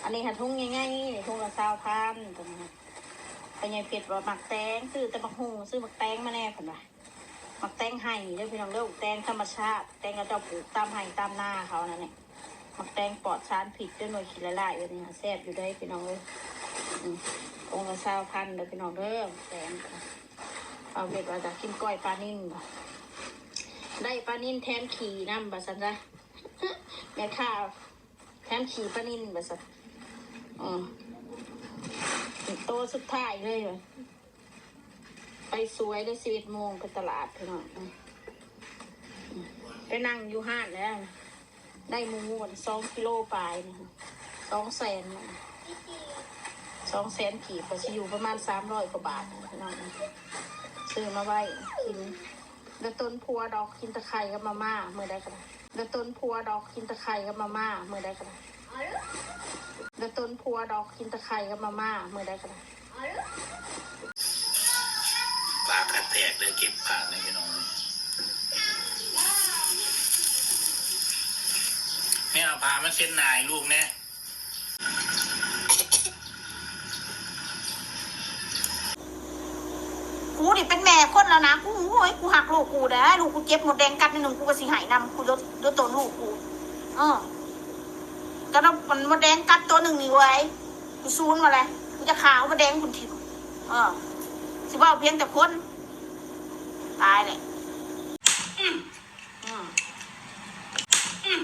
ອັນນີ້ຫາ ຖົງໃຫຍ່ໆ ນີ້ ຖົງລະຊາວພັນ ຕົວນີ້. ພໍ່ໃຫຍ່ເພັດວ່າມັກແຕງ ຊື້ແຕ່ໝາກຫຸ່ງ ຊື້ໝາກແຕງມາແດ່ ເພິ່ນວ່າ. ໝາກແຕງໄຮ່ເດີພີ່ນ້ອງເດີ ແຕງທຳມະຊາດ ແຕງເຂົາເຈົ້າປູກຕາມໄຮ່ຕາມນາເຂົານັ້ນແຫຼະ. ໝາກແຕງປອດສານພິດເດີ ໜ່ວຍຂີ້ຫຼາຍໆ ແບບນີ້ ແຊບຢູ່ເດີພີ່ນ້ອງເອີຍ. ອືມ ຖົງລະຊາວພັນເດີພີ່ນ້ອງເດີ ແຕງ. ບ່າວເພັດວ່າຈະກິນກ້ອຍປານິນ ໄດ້ປານິນແຖມຂີ້ນຳ ວ່າຊັ້ນຊະ ແມ່ຄ້າ ແຖມຂີ້ປານິນວ່າຊັ້ນ. ອືມ ໂຕສຸດທ້າຍເລີຍ ໄປສວຍເດີ ສິບເອັດໂມງໄປຕະຫຼາດພີ່ນ້ອງ. ອືມ ໄປນັ່ງຢູ່ຮ້ານແລ້ວ ໄດ້ໝູສອງກິໂລປາຍ ສອງແສນ ສອງແສນກີບ ກໍຊິຢູ່ປະມານສາມຮ້ອຍກວ່າບາດພີ່ນ້ອງ. ຊື້ມາໄວ້ກິນ ບໍ່ຕົນຜົວດອກ ກິນແຕ່ໄຂ່ກັບມາມ່າ ມື້ໃດກໍໄດ້ ບໍ່ຕົນຜົວດອກ ກິນແຕ່ໄຂ່ກັບມາມ່າ ມື້ໃດກໍໄດ້ ບໍ່ຕົນຜົວດອກ ກິນແຕ່ໄຂ່ກັບມາມ່າ ມື້ໃດກໍໄດ້. ປາກກະແຕກເລີຍ ເກັບປາກເລີຍພີ່ນ້ອງ. ແມ່ເອົາຜ້າມາເຊັດໜ້າໃຫ້ລູກແດ່. ກູນີ້ເປັນແມ່ຄົນແລ້ວນະ ກູ ໂອ້ຍ ກູຮັກລູກກູເດ້ ລູກກູເຈັບມົດແດງກັດໜ້ອຍໜຶ່ງ ກູກໍຊິໄຫ້ນຳ ກູ ໂດ ໂດນຕົນລູກກູ. ເອີ ຕອນນັ້ນມັນມົດແດງກັດໂຕໜຶ່ງນີ້ເວີຍ ກູສູນມາແລ້ວ ກູຈະຂ້າເອົາມົດແດງພຸ້ນຖິ້ມ. ເອີ ຊິເວົ້າພຽງແຕ່ຄົນ ຕາຍແຫຼະ. ອືມ ອືມ ອືມ.